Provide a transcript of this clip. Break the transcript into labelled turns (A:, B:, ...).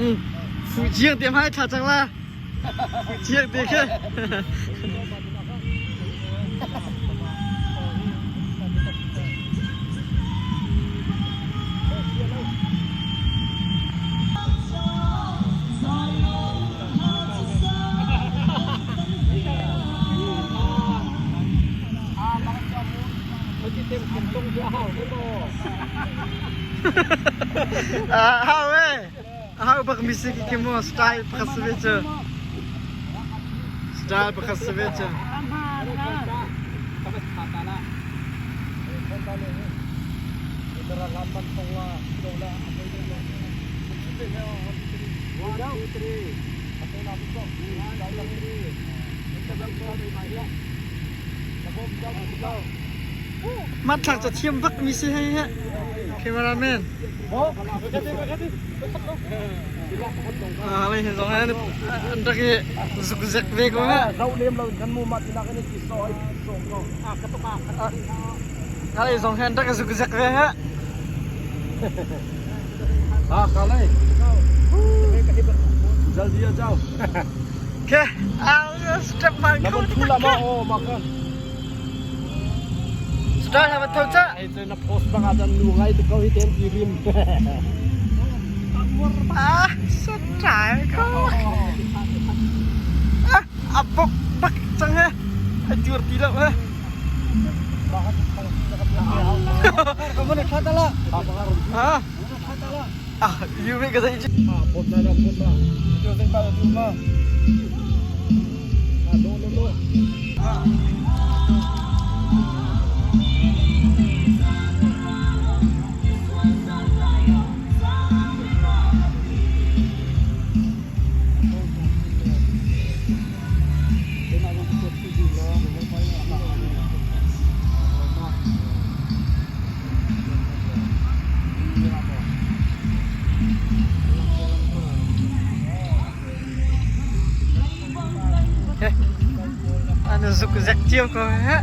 A: Fu chiang te hmai thla cang la. Fu chiang te khe. Hau e. Hau bak mi si ki mo style pakhat si ve cu. Style pakhat si ve cu. Hmanthlak ca thiam bak mi si hei he. Cameraman. Ah, lei hin zong an rak i zukzek ve ko he.
B: Zo lem lo in kan mu ma tinak in ti so ai so ko. Ah ka tok ah.
A: Ka lei zong he an rak i zukzek ve he.
B: Ah ka lei. Jaldi a jau.
A: Ke, ah step man
B: Na
A: kho
B: bon thu la ma o ma kan.
A: Start ha tho cha.
B: Ai te na post bang adan nu ngai te ko hi ten ti rim.
A: Ah, so trai ko. Ah, a bok bak chang he. A tur ti lo he. Ah. Ah, you make a
B: Ah, pot na na pot na. Ah, lo lo lo.
A: An zuk zek cio ko he.